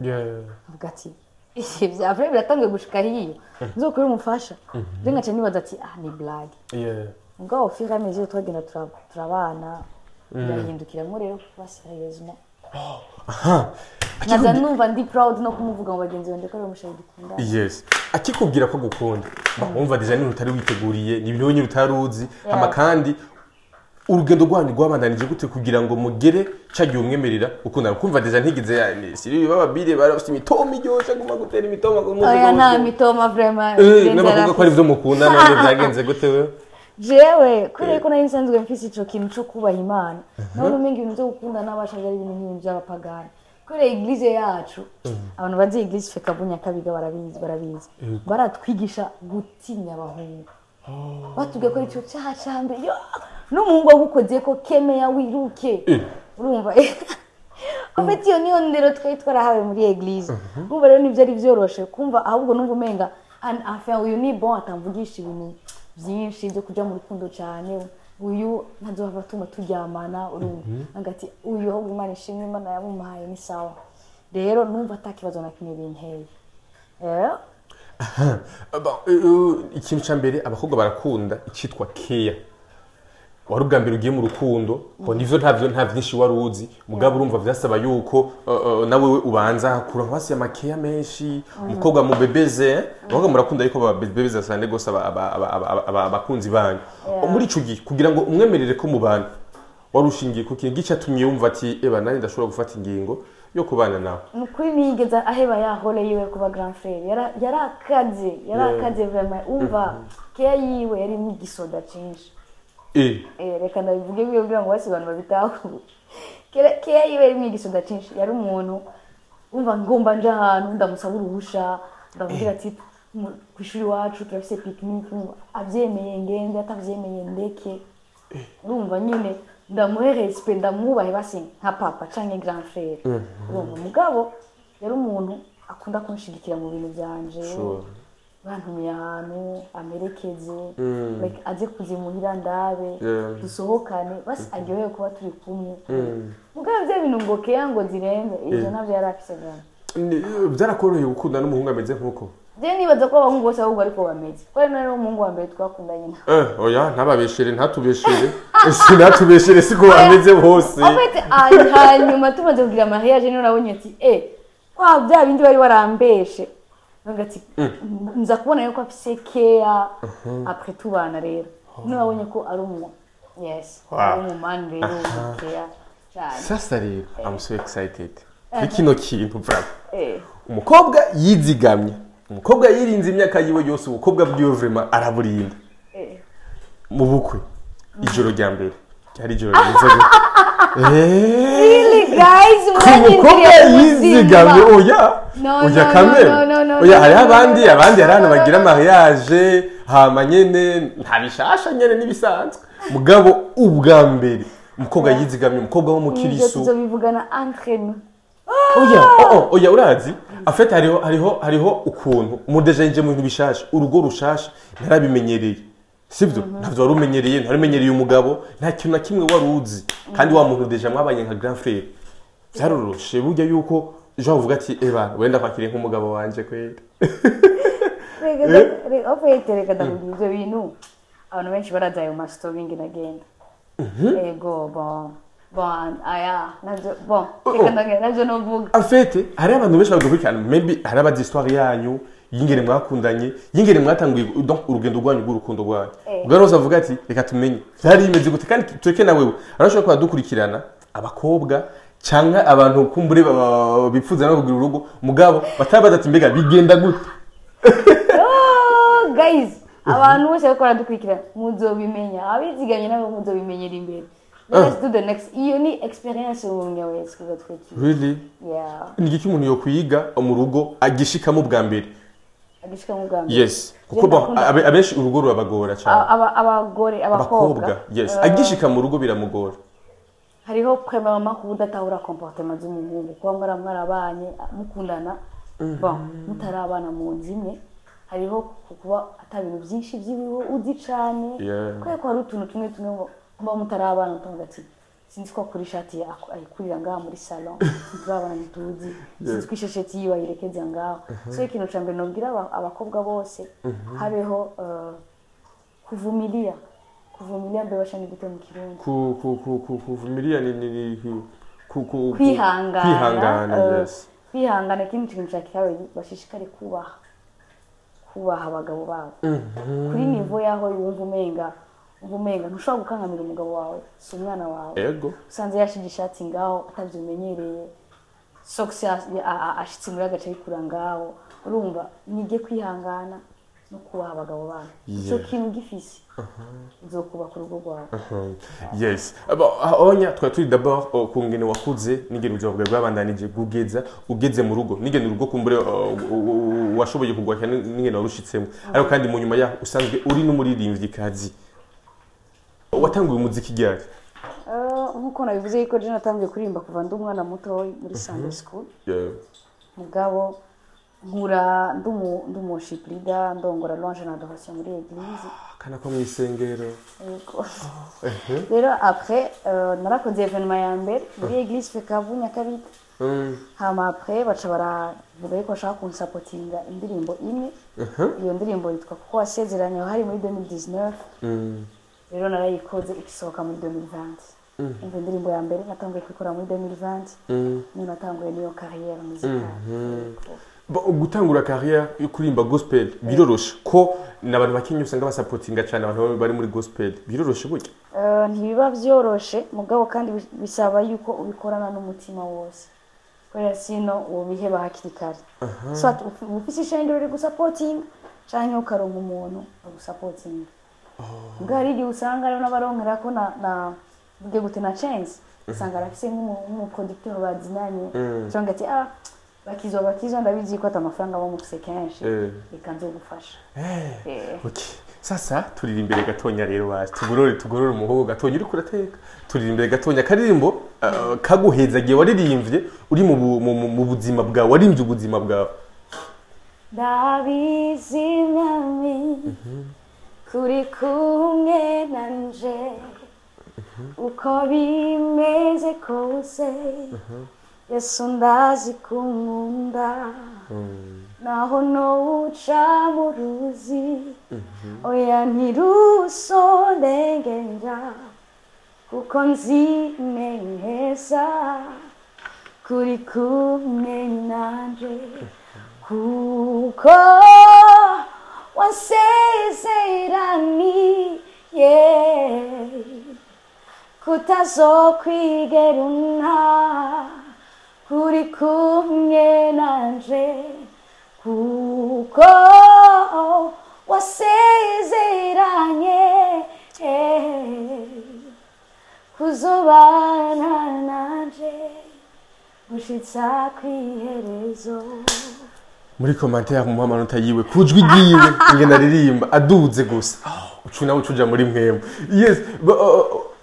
Avuga ati Ivya vrai biratanguye gushika hiyo, nzokuri umufasha? Je ngaca nibaza ati: "Ah, ni blague." Mugabo au fur et à mesure twagenda turabana, birahindukiramwo rero kuba sérieusement. Nkaza numva ndi proud no kumuvuga mu bagenzi banje ko ari umu chéri dukundana. Yes, akikubwira ko agukunda, wumva déjà n'ibintu utari witeguriye, ni ibintu wenyine utari uzi. Hama kandi urugendo rwanyu rwabandanije gute kugira ngo mugere ca gihe umwemerera gukundana? Kumva déjà ntigize siri bababire barafite imitoma iryoshe, aguma gutera imitoma ku munsi Oya, ku nta munsi. mitoma vraiment. N'abakobwa ko ari vyo mukunda, none byagenze gute wewe? Jewe kubera ko nari nsanzwe mfise ico kintu co kubaha Imana, nabona umenga ibintu vyo gukunda n'abashaje ari ibintu nk'ibintu vy'abapagani, kubera église yacu, abantu bazi église FECABU Nyakabiga barabizi, barabizi, baratwigisha gutinya abahungu. Batubwiye ko ico cyaha ca mbere. Yo, n'umuhungu wagukoze ko kemeya wiruke. Urumva, en fait, iyo niyo ndero twari twarahawe muri église. Urumva rero nivyo ari vyoroshe kumva, ahubwo numva umenga enfin uyu ni bon, atamvugisha ibintu byinshi byo kuja mu rukundo cyane, uyu ntazohava atuma turyamana. Urumva agati uyu ahubwo Imana ishimwe, Imana yamumpaye, ni sawa. Rero numva ata kibazo na kimwe binteye. Bon, ikintu cya mbere, abakobwa barakunda icyitwa care. Wari ubwa mbere ugiye mu rukundo ngo nivyo ntavyo, nta vyinshi wari uzi, mugabo urumva vyasaba yuko nawe we ubanza kura hasi ama care menshi. Umukobwa mubebeze, eh? Abakobwa murakunda yuko babebeza cyane gose abakunzi banyu. Muri ico gihe, kugira ngo umwemerere ko mubana, wari ushingiye ku kintu gicatumye yumva ati: "Eba, nanjye ndashobora gufata ingingo yo kubana nawe"? Ni ukuri ntiyigeze aheba ya rôle yiwe kuba grand frère. Yarakaze, yarakaze vraiment. Umva, care yiwe yari n'igisoda cinshi. Reka ndabivuge biwe kugira ngo basi abantu babitahure. Care yiwe yari igisoda cinshi. Yari umuntu, umva, ngomba nje ahantu ndamusaba uruhusha, ndamubwira ati: "Kw'ishuri iwacu turafise pique-nique." Urumva, avyemeye ngende, atavyemeye ndeke. Urumva nyine ndamuhe respect, ndamwubahe basi nka papa canke grand frère. Urumva, mugabo yari umuntu akunda kunshigikira mu bintu vyanje. Bantumiye ahantu amerekeze, like aze kuzimuhira ndabe, dusohokane, basi aryohewe kuba turi kumwe. Mugabo vya bintu ngo care ngo zirenze ivyo, navyo yari afise vraiment. Byarakoroheye gukunda n'umuhungu ameze nk'uko? Je nibaza ko abahungu bose ahubwo ariko bameze, kubera nari umuhungu wa mbere twakundanye na Oya, ntababeshere, ntatubeshere, ese ntatubeshere, siko bameze bose. En fait, hanyuma tumaze kugira mariage niho nabonye ati: "Eh, kwa bya bindi bari warambeshe." Nubwo ati nza kubona yuko afise care après tubana, rero niho nabonye ko ari umu, yes, ari umumani rero care cyane. Sasa rero I'm so excited kuri kino kintu vraiment. Umukobwa yizigamye, umukobwa yirinze imyaka yiwe yose, ubukobwa bwiwe vraiment araburinda. Mu bukwe, ijoro rya mbere ryari ijoro ryiza gute? Really, guys, Ku mukobwa mwanyinjiriye mu yizigamye buzima. Oya. No, Oya, no, kamere. no, no, no, Oya, no, hariho no, abandi, no, no, abandi hari no, ahantu no, bagira no, no. mariage, hama nyene nta bishasha nyene n'ibisanzwe. Mugabo ubwa mbere umukobwa yizigamye, umukobwa Ibyo w'umukirisu. tuzobivugana entre nous. Oya, oh, oya, urazi, en fait hariho ukuntu umuntu déjà yinjiye mu bintu bishasha, urugo rushasha, ntarabimenyereye, sibyo? Ntabyo wari umenyereye, ntari umenyereye umugabo, nta kintu na kimwe wari uzi, kandi wa muntu déjà mwabanye nka grand frère. Byaroroshe burya yuko jean uvuga ati: "Eba, wenda kwakiriye nk'umugabo wanje kweli"? Reka en fait, reka ndakubwira, ibyo bintu abantu benshi barazi ayo ma story ngenda. Ego, bon, aya navyo, bon, reka ndagenda navyo novuga. En fait hariho abantu benshi badukurikirana, maybe hari abazi histoire yanyu y'ingene mwakundanye, y'ingene mwatanguye, donc urugendo rwanyu rw'urukundo rwanyu. Ubwo rero avuga ati: "Reka tumenye byari bimeze gute." Kandi tureke na wewe arashobora kuba dukurikirana, abakobwa cyangwa abantu kumbure bifuza no kugira urugo, mugabo batabaza ati: "Mbega bigenda gute?" Oh, guys, abantu bose bariko baradukurikirana muzobimenya, abizigamye nabo muzobimenyera imbere. Let's do the next. Iyo ni experience y'umuntu wese kugatwikira. Really? Yeah. Ni igiki umuntu yokwiga mu rugo agishikamo bwa mbere? Agishika mu bwa mbere? Yes, kuko bon, abenshi urugo rurabagora cyane. Abagore, abakobwa? Abakobwa, yes, agishika mu rugo biramugora. Hariho premièrement kuba udatahura comportement z'umuhungu, kuba mwarabanye mukundana, bon, mutarabana mu nzu imwe. Hariho kuba ata bintu byinshi by'iwiwe uzi cane, kubera ko hari utuntu tumwe tumwe muba mutarabana utavuga ati Sinzi ko akura ishati ayikurira ngaha muri salon, ntiturabona, ntituzi. Sinzi ko ishesheti yiwe ayirekeza ngaho. So ikintu ca mbere nobwira abakobwa bose, habeho kuvumilia. Kuvumilia mbe basha ni gute mu Kirundi? Ku ku ku ku kuvumilia ni ku Kwihangana. Kwihangana. Yes. Kwihangana. Ikindi kintu ca kabiri, bashishikare kubaha abagabo babo kuri niveau yaho wumva umenga ntushobora gukankamira umugabo wawe, si umwana wawe. Usanze yashije ishati ngaho atavyimenyereye, socks ashitse muri agace ayikura ngaho, urumva mwige kwihangana no kubaha abagabo banyu. Ico kintu gifise, uzokubaka urugo rwawe. Yes. Bon, onya twari turi d'abord ku ngene wakuze n'ingene ubuzima bwawe bwabandanije kugeza ugeze mu rugo, n'ingene urugo kumbure washoboye kugwakira n'ingene warushitsemo. Ariko kandi mu nyuma yaho usanzwe uri n'umuririmvyikazi. Watanguye umuziki ryari? Nk'uko nabivuze yuko je natangiye kuririmba kuva ndi umwana mutoyi muri Sunday school, mugabo nkura ndi umu worship leader, ndongora louange na adoration muri église. Kana ko mw'isengero. Yego. Rero après narakoze événement ya mbere muri église Fekabu Nyakabika. Hama après baca baravuga yuko bashaka kunsapotinga indirimbo imwe. Iyo ndirimbo yitwa "Kuko wasezeranye", aho hari muri 2019. Rero narayikoze igisohoka muri 2020. Umva, indirimbo ya mbere natanguye kuyikora muri 2020. Niyo natanguye niyo carrière musicale. Yego. Bon, gutangura carrière yo kuririmba gospel biroroshe ko n'abantu bakenye usanga basapotinga cyane abantu bari muri gospel? Biroroshe burya? Ntibiba vyoroshe, mugabo kandi bisaba yuko ubikorana n'umutima wose, kubera sino wobiheba hakiri kare. Soit ufise ishengero rigusapotinga canke ukaronka umuntu agusapotinga. Mbwa hari igihe usanga rero n'abaronkerako na mvuge gute, na chance, usanga arafise nk'umuproducteur bazinanye, cyangwa ati: "Ah, bakizwa, bakizwa, ndabizi ko ata amafaranga bamufise kenshi, reka nzogufasha." Okay. Sasa turiri imbere gatonya rero, basi tugorore umuhogo gatonya uriko urateka. Turiri imbere gatonya karirimbo kaguhezagiye waririmbye uri mu buzima bwawe, warimbye ubuzima bwawe. Ndabizi Mwami kuri kumwe nanje, uko bimeze kose Yesu ndazi kunkunda. Naho nowuca mu ruzi, oya, ntirusondengera, kuko nzi neza kuri kumwe nanje, kuko wasezeraniye kutazokwigera unta, kuri kumwe nanje, kuko wasezeranye kuzobana nanje gushitsa kw'iherezo. Muri commentaire mu amanota yiwe kujwi ryiwe ingene aririmba aduze gusa. Oh, ucu nawe ucuja muri mwemwe. Yes,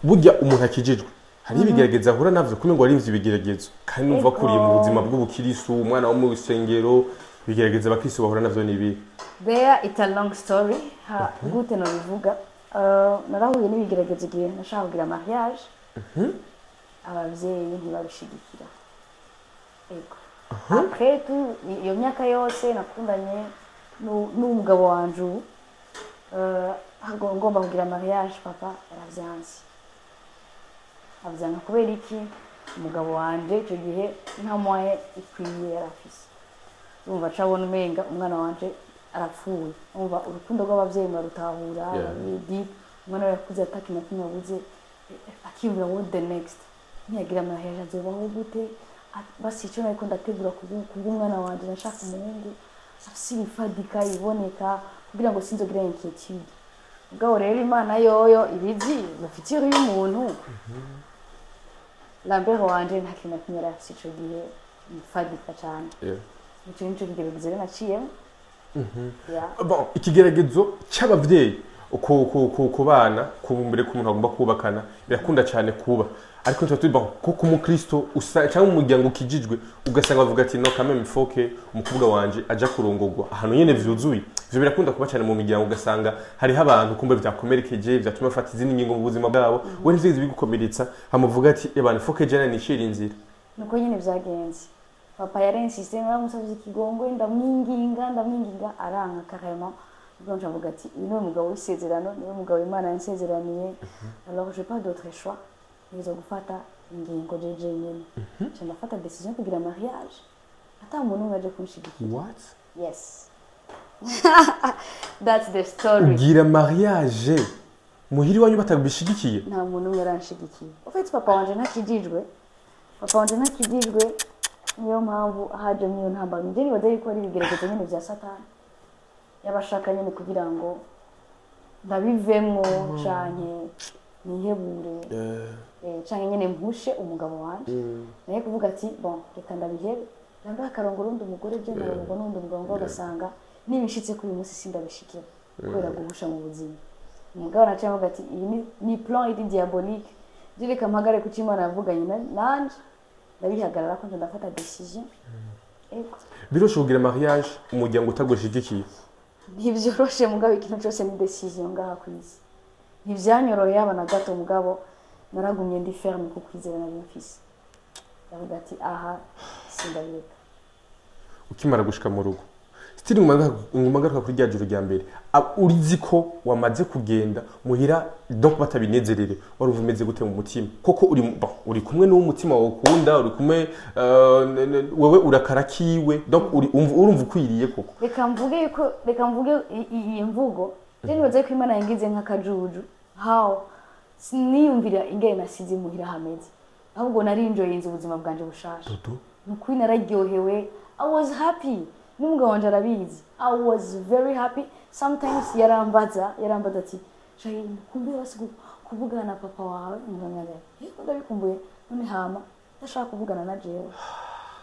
burya umuntu akijijwe hari ibigeragezo ahura navyo, kumwe ngo warimvye ibigeragezo kandi numva akuriye mu buzima bw'ubukirisu, umwana wo mu rusengero. Ibigeragezo abakristo bahura navyo ni ibihe? There it's a long story. Ha, gute nobivuga? Narahuye n'ibigeragezo igihe nashaka kugira mariage, abavyeyi ntibabishigikira. Ego. Après tout, iyo myaka yose nakundanye n'umugabo wanje ubu, ngomba kugira mariage, papa yaravyanse. Avyanka kubera iki? Umugabo wanje ico gihe nta moyen ikwiye yari afise. Urumva acabona umenga umwana wanje arapfuye. Urumva urukundo rw'abavyeyi murarutahura. Deep. Umwana we yakuze atakintu na kimwe abuze, akiyumvira what the next, ntiyagira mariage azobaho gute? Basi ico nariko ndategura kubw'umwana wanje, nashaka umuhungu afise ibifadika iboneka kugira ngo sinzogire inquiétude. Mugabo rero Imana yoyo ibizi le futur y'umuntu. Lambert wanje nta kintu na kimwe yari afise ico gihe ifadika cane. Ico nico kigeragezo rero naciyemo. Yeah. Bon, ikigeragezo cy'abavyeyi ku bana, ku mbere ku muntu agomba kubakana, birakunda cyane kuba, ariko tuba turi bon ko ku mukristo usa cyangwa umuryango ukijijwe, ugasanga bavuga ati: "No, quand même, faut que umukobwa wanje aja kurongorwa ahantu nyene vyuzuye." Ivyo birakunda kuba cyane mu miryango, ugasanga hariho abantu kumbe vyakomerekeje, vyatuma bafata izindi ngingo mu buzima bwabo. We ntivyo bigukomeretsa, hamuvuga ati: "Ebana, faut que jana nishira inzira." Nuko nyine vyagenze. Papa yarinsiste, naramusavye ikigongwe, ndamwinginga, ndamwinginga, aranka carrément. Ubwo nca mvuga ati: "Uyu niwe mugabo w'isezerano, niwe mugabo Imana yansezeraniye, alors j'ai pas d'autre choix, ntegerezwa gufata ingingo jeje nyene." Nca ndafata décision yo kugira mariage ata muntu umwe aje kunshigikira. What? Yes, that's the story. Ugira mariage muhiri wanyu batabishigikiye? Nta muntu umwe aranshigikiye. En fait, papa wanje ntakijijwe, papa wanje ntakijijwe, niyo mpamvu haje mwiyo ntambara. Njye nibaza yuko ari ibigeragezo nyine vya Satani, yabashaka nyine kugira ngo ndabivemwo canke nihebure, canke nyine mpushe umugabo wanje. Naye kuvuga ati: "Bon, reka ndabihebe, nambaye akarongo urundi umugore, je nkarongo n'undi mugabo," ngo ugasanga nibishitse kuri uyu munsi sindabishikira kubera guhusha mu buzima. Umugabo naciye avuga ati: "Iyi ni plan iri diabolique, je reka mpagare ku cyo Imana yavuganye nanje." Ndabihagarara ko nca ndafata décision. Ego. Biroshe kugira mariage umuryango utagushigikiye? Ntibyoroshe, mugabo ikintu cyose ni décision ngaha ku isi. Ntivyanyoroheye yaba na gato, mugabo naragumye ndi ferme ku kwizera nari mfise, ndavuga ati: "Aha sindabireka." Ukimara gushika mu rugo, still nguma ngaruka kuri rya joro rya mbere, urizi ko wamaze kugenda muhira, donc batabinezerere, wari umeze gute mu mutima? Koko uri bon, uri kumwe n'uwo umutima wawe ukunda, uri kumwe, wewe urakara kiwe, donc uri urumva ukwiriye koko? Reka mvuge yuko, reka mvuge iyi mvugo: je nibaza ko Imana yangize nk'akajuju. How siniyumvira ingene nasize muhira hameze, ahubwo nari enjoyinze ubuzima bwanje bushasha. Dodo. Ni ukuri nararyohewe, I was happy, n'umugabo wanje arabizi, I was very happy. Sometimes yarambaza ati: "Shayi, kumbuye basi kuvugana na papa wawe?" Nkamwambwira: "Yego, ndabikumbuye." None hama ndashaka kuvugana na jewe.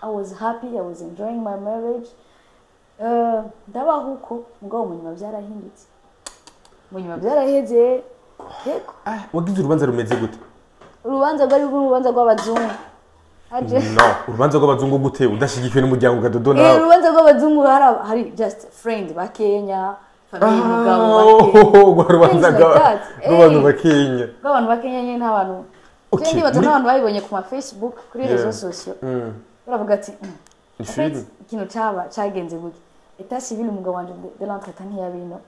I was happy, I was enjoying my marriage. Ndabaho uko, mugabo mu nyuma byarahindutse, mu nyuma byaraheze, yego. Ah, wagize urubanza rumeze gute? Urubanza rwari urubanza rw'abazungu. Haje No, urubanza rw'abazungu gute udashigikiwe n'umuryango, gadodo? Nawe urubanza rw'abazungu, hari just friend ba Kenya, famille y'umugabo ba Kenya. Urwo rubanza Things like that. rw'abantu bakenya? Rw'abantu ba Kenya nyine, nta bantu. Okay, Je ndibaza n'abantu babibonye ku ma Facebook, kuri réseaux sociaux, baravuga ati: Ni En fait, film. Ikintu caba cagenze gutya: état civil, umugabo wanje de l'entretemps ntiyabino,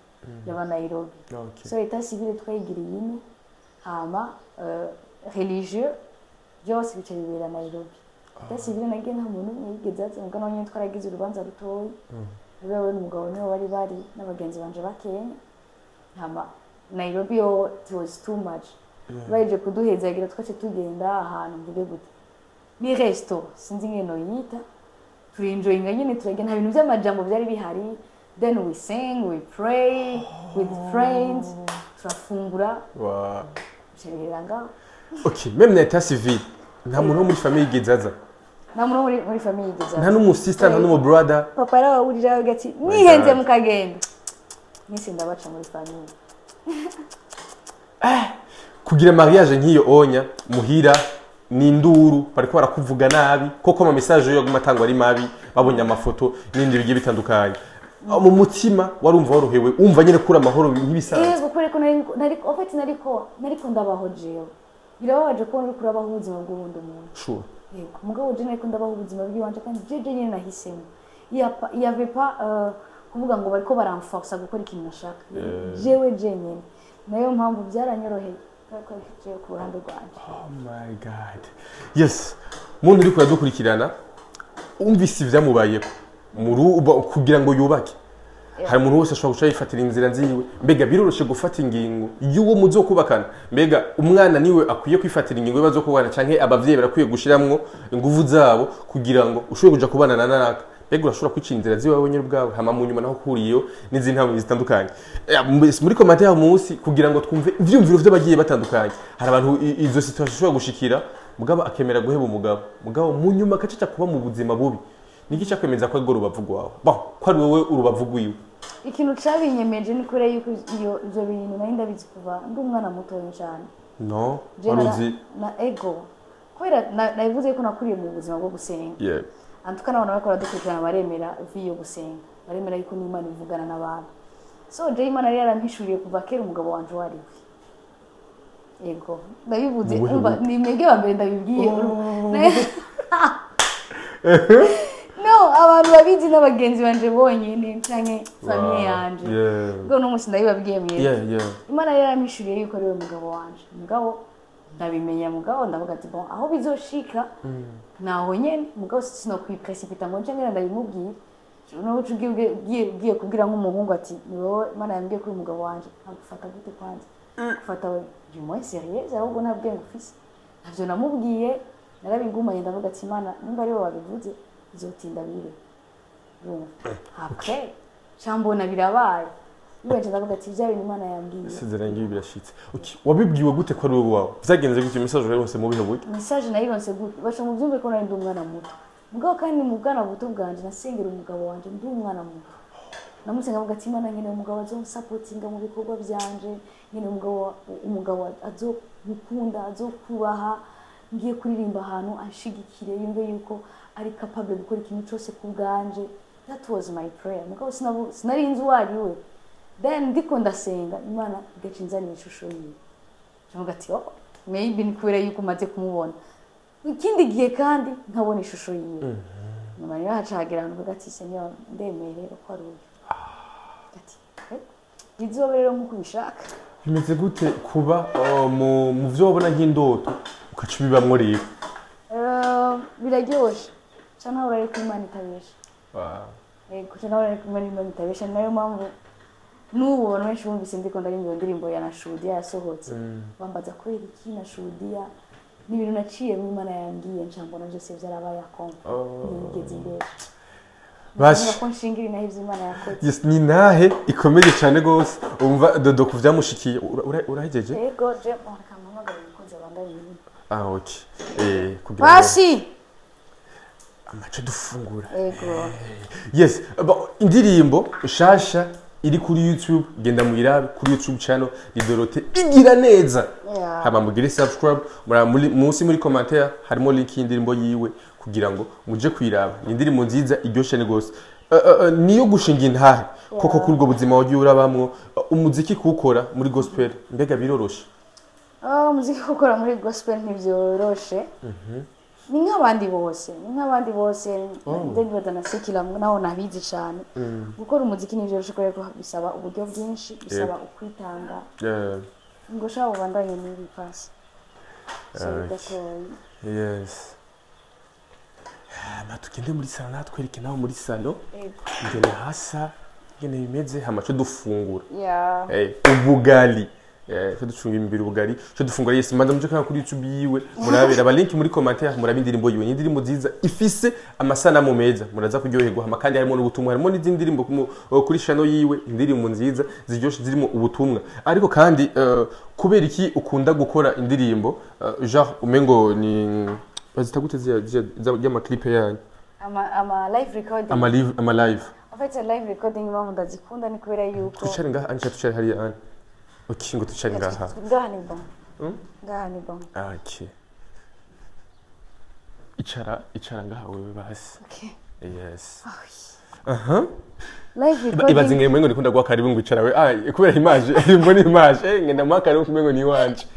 yaba Nairobi. So état civil twayigiriye ino, hama religieux byose bica bibera Nairobi. État civil nagiye nta muntu umwe yigeze aza, mugabo nawe nyene twaragize urubanza rutoyi, wewe n'umugabo niwe bari n'abagenzi banje ba Kenya. Hama Nairobi yo it was too much. Baje kuduhezagira, twace tugenda ahantu, mvuge gute, ni resto, sinzi ingene noyita, turinjoyinga nyine, turagenda, nta bintu by'amajambo byari bihari. Then we sing, we pray with friends, turafungura, bica ngaho. Okay, même na état civil nta muntu wo muri famille yigeze aza? Nta muntu wo muri famille yigeze Nta aza. n'umu sister, nta n'umu brother? Papa yarabahurira avuga ati: "Nihenze God. mukagenda nise ndabaca muri famille." Kugira mariage nk'iyo onya muhira ni induru, bariko barakuvuga nabi koko, ama message yo yaguma atangwa ari mabi, babonye amafoto n'ibindi bigiye bitandukanye. Mu mutima warumva warohewe, wumva nyine kuri amahoro nk'ibisanzwe? Yego, kubera ko nari en fait nariko ndabaho jewe. Birababaje kubona uriko urabaho ubuzima bw'uwundi muntu. Yego, mugabo je nariko ndabaho ubuzima bw'iwanje, kandi jeje nyine nahisemo. Il y avait pas kuvuga ngo bariko baramforsa gukora ikintu nashaka. Jewe jenyine, nayo mpamvu byaranyoroheye, kubera ko jewe ku ruhande rwanje. Oh my God, yes. Muntu uriko uradukurikirana, umvise ivyamubayeko kugira ngo yubake, hari umuntu wese ashobora guca yifatira inzira nziwe. Mbega biroroshe gufata ingingo y'uwo muzokubakana? Mbega umwana niwe akwiye kwifatira ingingo y'abazokubana, canke abavyeyi barakwiye gushiramwo inguvu zabo kugira ngo ushobore kuja kubana na naka? Mbega urashobora kwicira inzira ziwawe nyine ubwawe, hama mu nyuma naho ukuriyeyo n'izindi ntambwe zitandukanye? Muri commentaire munsi kugira ngo twumve ivyumviro vy'abagiye batandukanye. Hari abantu izo situation ishobora gushikira, mugabo akemera guheba umugabo, mugabo mu nyuma akacaca kuba mu buzima bubi. Niki cyakwemeza ko ari urubavu rwawe, bon, ko ari wowe urubavu rwiwe? Ikintu cabinyemeje ni kubera yuko iyo ivyo bintu nari ndabizi kuva ndi umwana mutoya cane. No Je wari uzi? Na ego, kubera nabivuze ko nakuriye mu buzima bwo gusenga. Antuka n'abantu bariko baradukurikirana baremera vie yo gusenga, baremera yuko n'Imana ivugana n'abantu. So je Imana yari yarampishuriye kuva kera umugabo wanje uwo ari we. Yego, ndabivuze. Mu buhe Umva, buryo? ni mwebwe ba mbere ndabibwiye. No, abantu babizi n'abagenzi banje bonyene canke famille yanje. Ubwo n'umunsi ndabibabwiye mwebwe. Imana yari yarampishuriye yuko ari we mugabo wanje. Mugabo ndabimenya, mugabo ndavuga ati: "Bon, aho bizoshika naho nyene." Mugabo sinokwiprecipitar ngo nce ngenda ndabimubwira. Nuko ugiye kubwira nk'umuhungu ati: "Ni wowe Imana yambwiye ko uri umugabo wanje," agufata gute? Kwanza gufata we du moins sérieuse, ahubwo nta bwenge ufise. Ntavyo namubwiye, narabigumanye. Ndavuga ati: "Imana, nimba ari wowe wabivuze, bizotinda bibe." Urumva, après cambona birabaye. Bibaye, ndavuga ati: "Bya bintu Imana yambwiye." Isezerano ngibi birashitse. Okay. Wabibwiwe gute ko ari wowe wawe? Vyagenze gute? Message wayironse mu bihe buryo? Message nayironse gute? Baca mu byumve ko nari ndi umwana muto. Mugabo kandi mu bwana buto bwanje nasengera umugabo wanje ndi umwana muto. Namusenga avuga ati: "Imana, nkeneye umugabo azonsupportinga mu bikorwa byanje, nkeneye umugabo azokunda, azokubaha, ngiye kuririmba ahantu anshigikire, yumve yuko ari capable gukora ikintu cyose ku bwanje." That was my prayer. Mugabo sinari nzi uwo ari we. Then ndiko ndasenga, Imana igaca inzanira ishusho yiwe. Ndavuga ati: "Oh, maybe ni kubera yuko umaze kumubona." Ikindi gihe kandi nkabona ishusho yiwe. Nyuma rero haca hagera ahantu mvuga ati: "Seigneur, ndemeye rero ko ari uyu." Ati: "Eh, bizobe rero nk'uko ubishaka." Bimeze gute kuba mu vyo wabona nk'indoto ukaca ubibamwo rero? Biraryoshe ca nawe urareka Imana itabesha. Yego, ca nawe urareka Imana itabesha. Ni nayo mpamvu n'ubu abantu benshi bumvise ndiko ndaririmba iyo ndirimbo ya Nashuhudia yasohotse, bambaza kubera iki Nashuhudia. Ni ibintu naciyemo, Imana yambwiye, nca mbona byose vyarabaye akompa. Ntiyigeze imbesha. Basha. Ndavuga ko nshingira inaha ivyo Imana yakoze. Yes, ni nahe ikomeye cyane gose umva Dodo ku vyamushikiye. Urahejeje? Yego, je reka mpamagare umukunzi abandanye ibintu. Ah, okay, kugira ngo Pasi. amace dufungura. Yego. Yes, bon, indirimbo shasha iri kuri YouTube, genda muyirabe kuri YouTube channel ni Dorote Igira Neza. Hama mugire subscribe, munsi muri commentaire harimo link y'indirimbo yiwe kugira ngo muje kuyiraba. Ni indirimbo nziza iryoshe ni gose. Niyo gushinga intahe koko kuri ubwo buzima wagiye urabamwo. Umuziki kuwukora muri gospel mbega biroroshe? Ah, umuziki gukora muri gospel ntibyoroshe. Ni nk'abandi bose, ni nk'abandi bose. Ndibaza na secular naho nabizi cyane. Gukora umuziki ntibyoroshe kubera ko bisaba uburyo bwinshi, bisaba ukwitanga. Ngo shaka ubandanye n'ibi pasi. Sorry gatoyi. Yes, hama tugende muri salon, natwereke naho muri salon Yego. ingene hasa, ingene bimeze, hama co dufungura. Yeah. Ubugari. Co ducunga imibiri, ubugari co dufungura. Yes, manza muje kuri YouTube yiwe murabera aba link muri commentaire, murabe indirimbo yiwe. Ni indirimbo nziza ifise amasanamu meza, muraza kuryoherwa. Hama kandi harimo n'ubutumwa, harimo n'izindi ndirimbo kuri channel yiwe, indirimbo nziza ziryoshe zirimo ubutumwa. Ariko kandi kubera iki ukunda gukora indirimbo genre umengo ni bazita gute ziriya y'amaclip yanyu? Ama live recording. Ama live. En fait, live recording impamvu ndazikunda ni kubera yuko Tucare ngaha anje, tucare hariya anje. Okay, ngo tucare ngaha. Ngaha ni bon. Ngaha ni bon. Ah, okay. Icara, icara ngaha wewe basi. Okay. Yes. Ah, oui. Aha. Live Ibaze recording. nge mwengo nikunda guha karibu ngo icara we. Ah, kubera image, mbona image. Ngenda muha karibu kumengo ni iwanje.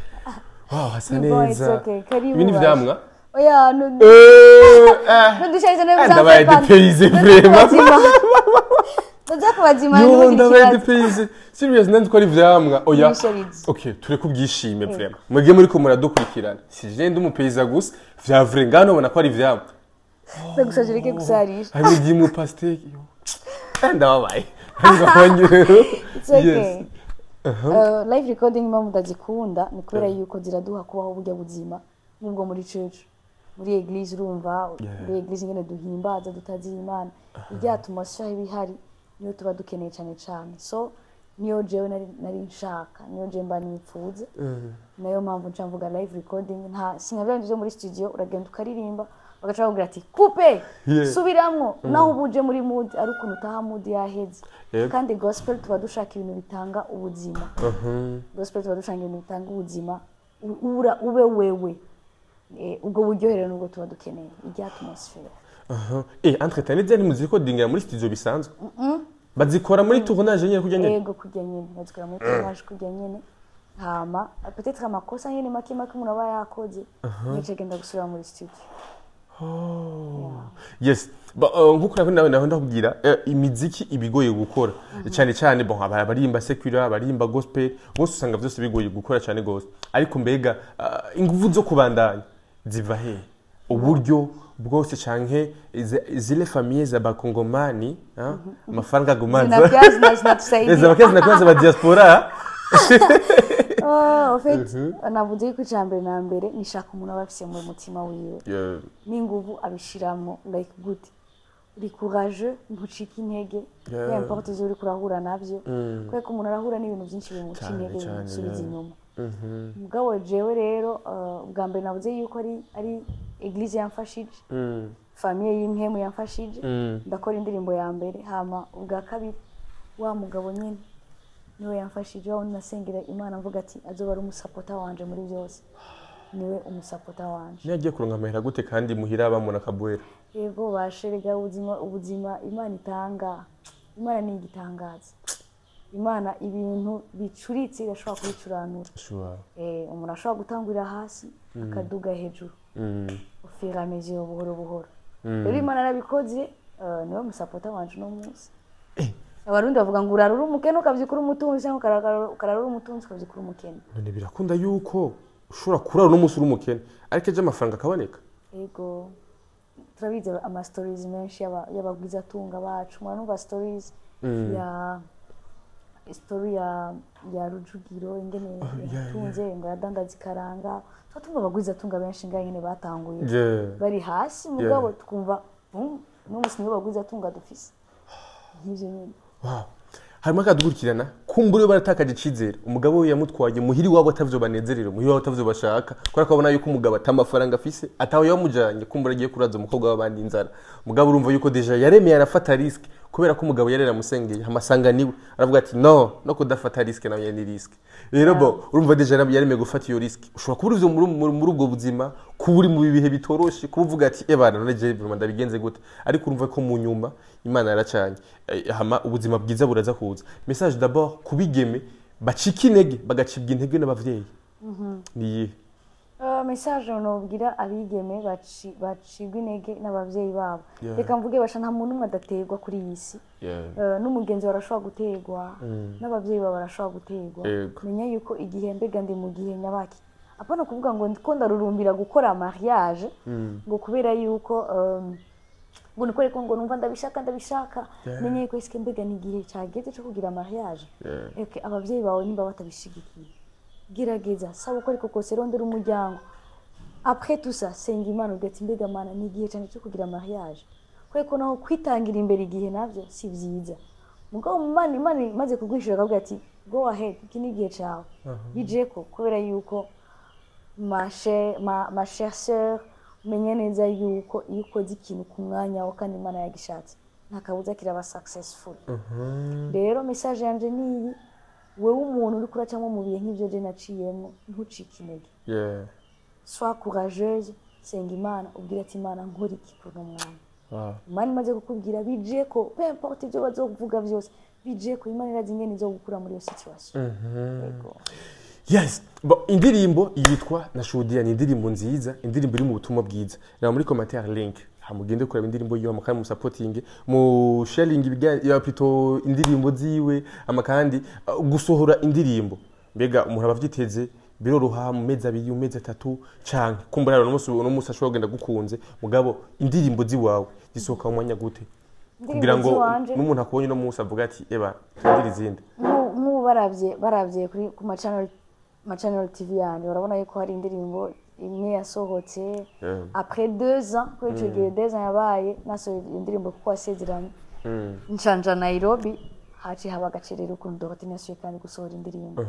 Wow, hasa Ni bon, it's neza. okay. Karibu Ibi ni basi. vyamwa? Oya, no. Nudushaje no. Ndabaye dépaysé vraiment. Ndaza kubazima. Yo, ndabaye dépaysé. Serious, nanzi ko ari vyamwa. Oya. Ibisharizo. Okay, tureke ubwishime vraiment. Mwebwe muri ko muradukurikirana. Si je ndi umupeyisa gusa, vya vrai ngano ubona ko ari vyamwa. Ndagusabye reke gusarisha. Harimo igimu, pastèque. Yo. Ndababaye. It's okay. Yes. Live recording impamvu ndazikunda ni kubera yuko ziraduha kubaho burya buzima nk'ubwo muri church, muri église. Urumva, muri église ingene duhimbaza dutaziye Imana, irya atmosphère iba ihari niyo tuba dukeneye cyane cyane. So niyo jewe nari nshaka, niyo jewe mba nipfuza. Nayo mpamvu nca mvuga live recording. Nta sinka bya bindi byo muri studio, uragenda ukaririmba bagaca bakubwira ati: "Coupe, subiramwo." Naho uba uje muri mood, ari ukuntu utaha mood yaheze. Kandi gospel tuba dushaka ibintu bitanga ubuzima. Gospel tuba dushaka ibintu bitanga ubuzima, ura ube wewe. Ubwo buryohe rero nubwo tuba dukeneye, irya atmosphere. Aha. Entre temps, n'izindi muzirecordingira muri studio bisanzwe? Bazikora muri tournage nyene kurya nyene? Ego, kurya nyene, bazikora muri tournage kurya nyene. Hama peut-être amakosa nyene make make umuntu aba yakoze, nico agenda gusubira muri studio. Yes. Nkuko nawe nawe ndakubwira, imiziki ibigoye gukora cyane cyane. Bon, abarimba secular, abarimba gospel, bose usanga byose bigoye gukora cyane gose. Ariko mbega ingufu zo kubandanya ziva he? Uburyo bwose canke zile famille za bakongomani, amafaranga agumaza? Zinakuwa zinatusaidia. Zinakuwa zinakuwa za diaspora. Oh, en fait, navuze yuko icya mbere na mbere nishaka umuntu aba afise mu mutima wiwe n'inguvu abishiramo. Like gute? Uri courageux, ntucika intege, peu importe ivyo uriko urahura navyo, kubera ko umuntu arahura n'ibintu byinshi bimuca intege, bimusubiza inyuma. Mugabo jewe rero, ubwa mbere navuze yuko ari église yamfashije, famille y'impemu yamfashije, ndakora indirimbo ya mbere. Hama ubwa kabiri, wa mugabo nyine niwe yamfashije, wa wundi nasengera Imana mvuga ati azoba ari umusapota wanje muri byose, niwe umusapota wanje. Niyo kuronka amahera gute kandi muhira bamuna akabuera? Yego basherega, ubuzima Imana itanga, Imana ni igitangaza. Imana ibintu bicuritse irashobora kubicuranura. Umuntu ashobora gutangurira hasi akaduga hejuru au fur et à mesure, buhoro buhoro. Rero Imana yarabikoze, niwe musapota wanje uno munsi. Abarundi bavuga ngo urarura umukene ukavyukura umutunzi, cyangwa ukararura umutunzi ukavyukura umukene. None birakunda yuko ushobora kurara uno munsi uri umukene, ariko ejo amafaranga akaboneka? Ego, turabizi ama stories menshi y'abagwizatunga bacu. Muranumva stories ya story ya Rujugiro, ingene yatunze ngo yadandaza ikaranga. Tuba tumva abagwizatunga benshi ngaho ingene batanguye bari hasi, mugabo tukumva bum, uno munsi nibo bagwizatunga dufise, nk'ivyo nyene. Wow. Harimo akadukurikirana kumbura baratakaje icizere, umugabo we yamutwaye muhiri wabo atavyo banezerera, muhiri wabo atavyo bashaka, kubera ko babona yuko umugabo atamafaranga afise, ataho yamujanye, kumbura agiye kuraza umukobwa w'abandi inzara. Mugabo urumva yuko déjà yaremeye arafata risque, kubera ko umugabo yari yaramusengeye amasanga niwe aravuga ati no no kudafata risque nawe ni risque. Rero bo urumva déjà yaremeye gufata iyo risque. Ushobora kuba uri muri ubwo buzima, kuba uri mu bihe bitoroshe, kuba uvuga ati ebana none je vraiment ndabigenze gute? Ariko urumva ko mu nyuma Imana yaracanye. Hama ubuzima bwiza buraza kuza. Message d'abord kubigeme bacika intege, bagacibwa intege n'abavyeyi, ni iyihe? Message nobwira abigeme bacibwa intege n'abavyeyi babo, reka mvuge basha, nta muntu umwe adaterwa kuri iyi si. N'umugenzi barashobora guterwa, n'abavyeyi bawe barashobora guterwa. Menya yuko igihe, mbega ndi mu gihe nyabaki? Apana kuvuga ngo ndiko ndarurumbira gukora mariage ngo kubera yuko ngo nikore ko ngo numva ndabishaka ndabishaka. Menya yuko eske mbega ni igihe cyageze cyo kugira mariage? Okay, abavyeyi bawe nimba batabishigikiye, gerageza, saba uko ariko kose, rondera umuryango. Après tout ça, senga Imana, ugira ati mbega Mana, ni igihe cyane cyo kugira mariage? Kubera ko naho kwitangira imbere igihe navyo si vyiza. Mugabo Imana imaze kuguhishura, akavuga ati go ahead, iki ni igihe cawe, bijeko. Kubera yuko ma chère sœur, umenye neza yuko iyo ukoze ikintu ku mwanya wawe kandi Imana yagishatse, nta kabuza kiraba successful. Rero message yanje ni iyi: wewe umuntu uri kuracamo mu bihe nk'ivyo je naciyemo, ntucike intege. Sois courageuse, senga Imana, ubwire ati Imana, nkora iki kuri uno mwanya? Imana imaze kukubwira, bijeko. Peu importe ibyo bazokuvuga byose, bijeko. Imana irazi ingene izogukura muri iyo situation. Yego. Yes. Bon, indirimbo yitwa Nashuhudia ni indirimbo nziza, indirimbo iri mu butumwa bwiza. Reba muri commentaire link, hamugende kureba indirimbo yiwe, kandi mu supporting, mu sharing ya plutôt indirimbo ziwe. Ama kandi gusohora indirimbo, mbega umuntu aba avyiteze biroroha mu mezi 2, mu mezi 3, canke kumbura rero uno munsi ashobora kugenda gukunze, mugabo indirimbo ziwawe zisohoka mu mwanya gute kugira ngo Indirimbo ziwanje, n'umuntu akubonye uno munsi avuga ati eba turindire izindi? Nk'ubu baravye kuri ku ma channel TV yanje, barabona yuko hari indirimbo imwe yasohotse après 2 ans, kuri ico gihe 2 ans yabaye nasohoye iyo ndirimbo, kuko wasezeranye nshanja Nairobi, haciye haba agacerere ukuntu Dorothe yasubiye kandi gusohora indirimbo.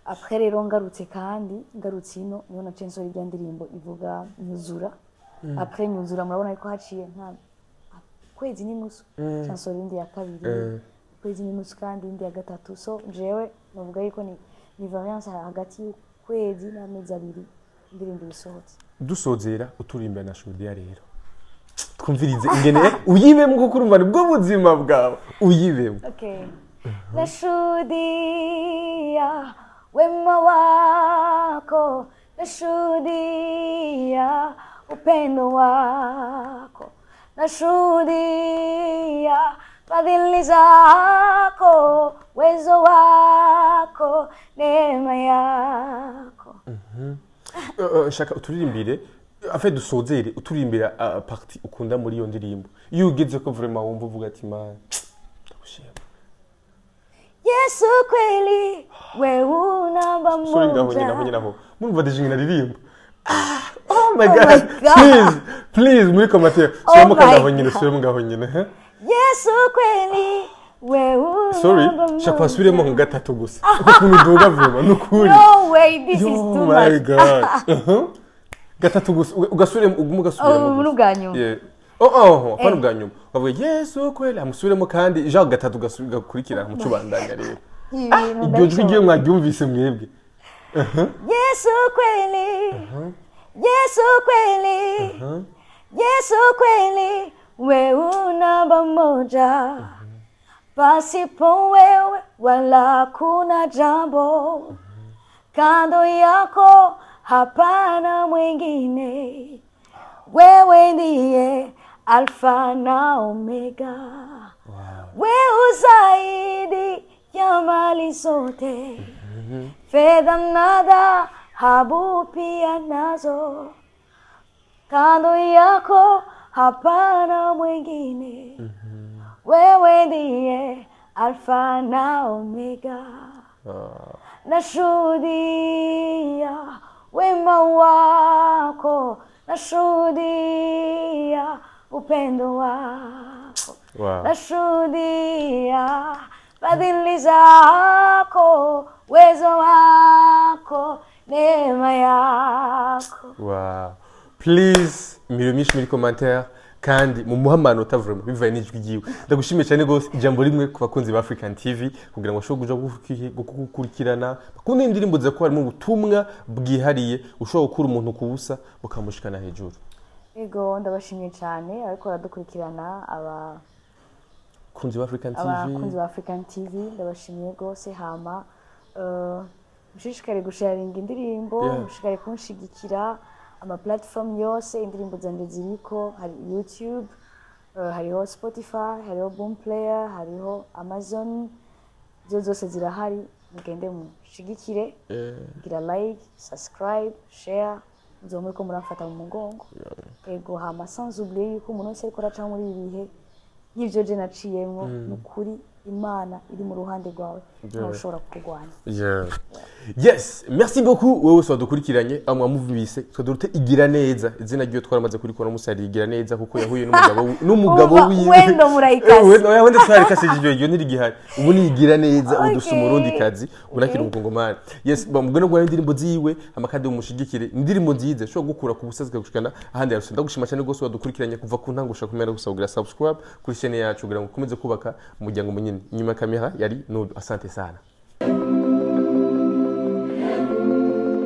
Après rero ngarutse, kandi ngarutse ino, niho naciye nsohora irya ndirimbo ivuga Nyuzura. Après Nyuzura, murabona yuko haciye nka kwezi n'inusu nca nsohora indi ya kabiri, ukwezi n'inusu kandi indi ya gatatu. So jewe novuga yuko ni variance hagati y'ukwezi n'amezi 2 indirimbo isohotse. Dusozera uturimbira Nashuhudia rero. Twumvirize ingene uyibemo, kuko urumva nibwo buzima bwawe, uyibemo. Okay. Nashuhudia wema wako, nashuhudia upendo wako, nashuhudia fadhili zako, uwezo wako, neema yako. Shaka uturirimbire afe dusozere, uturirimbira partie ukunda muri iyo ndirimbo, iyo ugeze ko vraiment wumva uvuga ati: "Man, ndagushima." Yesu kweli wewe namba Sorry, ngaho nyine, aho moja. nyine, aho murumva déjà ingene aririmba. Ah, oh my Oh God. my God. Please, please, muri commentaire subiramo Oh kandi my aho nyine. God. Subiramo ngaho nyine, he? Yesu kweli wewe Sorry, namba shaka moja. wasubiremo nka gatatu gusa, uko ukuntu uduga vraiment, ni ukuri. No way, this is Oh too my much. God. Gatatu gusa, ugasubiremo, ugume ugasubiramo Oh, gusa. n'ubwa nyuma. Yeah. Oh, apana ubwa nyuma. Ukavuga Yesu kweli, amusubiremo kandi genre gatatu gakurikira mucubandanya rero. Ibintu Iryo jwi ndabishobora. ngiyo mwaryumvise mwebwe. Yesu kweli, Yesu kweli, Yesu kweli, wewe namba moja. Pasipo wewe wala kuna jambo, kando yako hapana mwingine. Wewe ndiye Alfa na Omega. Wewe zaidi ya mali zote, fedha na dhahabu pia nazo, kando yako hapana mwingine. Wewe ndiye Alfa na Omega. Nashuhudia wema wako, nashuhudia upendo wako, nashuhudia fadhili zako, uwezo wako, neema yako. Wow. Please, imiro myinshi muri commentaire kandi mumuhe amanota vraiment bivaye n'ijwi ryiwe. Ndagushimiye cyane rwose. Ijambo rimwe ku bakunzi ba African TV kugira ngo bashobore kuja gukurikirana, bakunda indirimbo za ko harimo ubutumwa bwihariye ushobora gukura umuntu ku busa bukamushikana hejuru. Ego, ndabashimiye cyane ariko baradukurikirana aba Kunzi ba African TV. Abakunzi ba African TV, ndabashimiye rwose. Hama mushishikare gusharinga indirimbo, mushishikare kunshigikira ama platform yose indirimbo zanje ziriko. Hari YouTube, hariho Spotify, hariho Boom Player, hariho Amazon, izo zose zirahari. Mugende mushigikire, gira like, subscribe, share, muzoba muriko muramfata mu mugongo. Ego, hama sans oublier yuko umuntu wese ariko araca muri ibi bihe nk'ivyo je naciyemwo, ni ukuri Imana iri mu ruhande rwawe, ntawe ushobora kukurwanya. Yeah. Yes, merci beaucoup wewe wese wadukurikiranye. Aho mwamuvise twadurute igira neza, izina ryo twaramaze kurikora musari igira neza, kuko yahuye n'umugabo n'umugabo Umva, wiwe. Wendo murayikase. Wendo, oya, wendo twarikase, iryo ntirigihari. Ubu ni igira neza. Ubu dufise umurundi kazi unakiri umukongomani. Yes, bamugana gwa indirimbo ziwe amakandi umushigikire, indirimbo nziza ushobora gukura ku busazi gushikana ahandi yarusha. Ndagushima cyane rwose wadukurikiranye kuva ku ntango gushika kumera, gusa kugira subscribe kuri chaîne yacu kugira ngo ukomeze kubaka umuryango munini. Inyuma ya kamera yari Nudu. Asante sana.